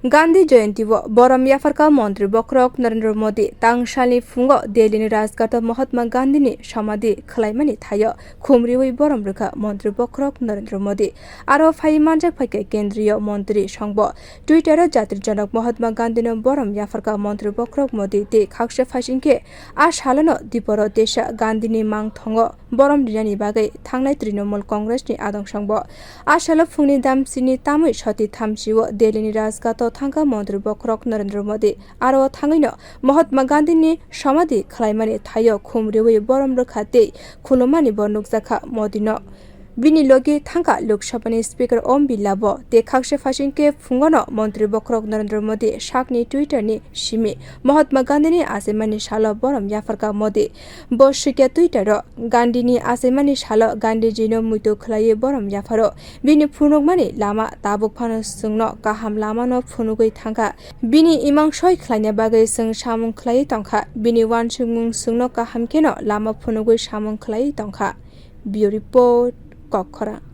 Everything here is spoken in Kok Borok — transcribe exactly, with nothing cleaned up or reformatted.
Gandhi Jayanti o borom yapharkha Montri Bokhorok Narendra Modi. Tangsalni phungo Delhi ni Rajghat o Mahatma Gandhi ni samadhi khwlaimani thaio khum riwi borom rwkha Montri Bokhorok Narendra Modi. Aro phai manjak phaikha Kendriya Montri songbo. Twitter o jatri jonok Mahatma Gandhi no borom yapharkha Montri Bokhorok Modi tei khaksa phaising khe a salono diporo tesa Gandhi ni mangthongo borom rinani bagwi thangnai Trinamool Congress ni adong songbo. A salo phungni damsini tamwi soti thamsio Delhi ni Rajghat o thangkha Montri Bokhorok Narendra Modi. Aro thangwino Mahatma Gandhi ni samadhi khwlaimani thaio khum riwi borom rwkha tei khulumani bo nukjakha Modi no. Bini logi thangkha Lok Sabha ni Speaker Om Birla bo. Tei khaksa phaising khe phungono Montri Bokhorok Narendra Modi sakni Twitter ni simi Mahatma Gandhi ni achaimani salo borom yapharkha Modi. Bo swikya Twitter o, Gandhi ni achaimani salo Gandhi ji no muitu khwlaiwi borom yapharo. Bini phunukmani lama tabuk phano chwngno kaham lama no phunugwi thangkha. Bini imang soi khlaina bagwi chwng samung khwlaiwi tongkha. Bini uansukmung chwngno kaham kheno lama phunugwi samung khwlaiwi tongkha. Bureau Report, Kokkhorang.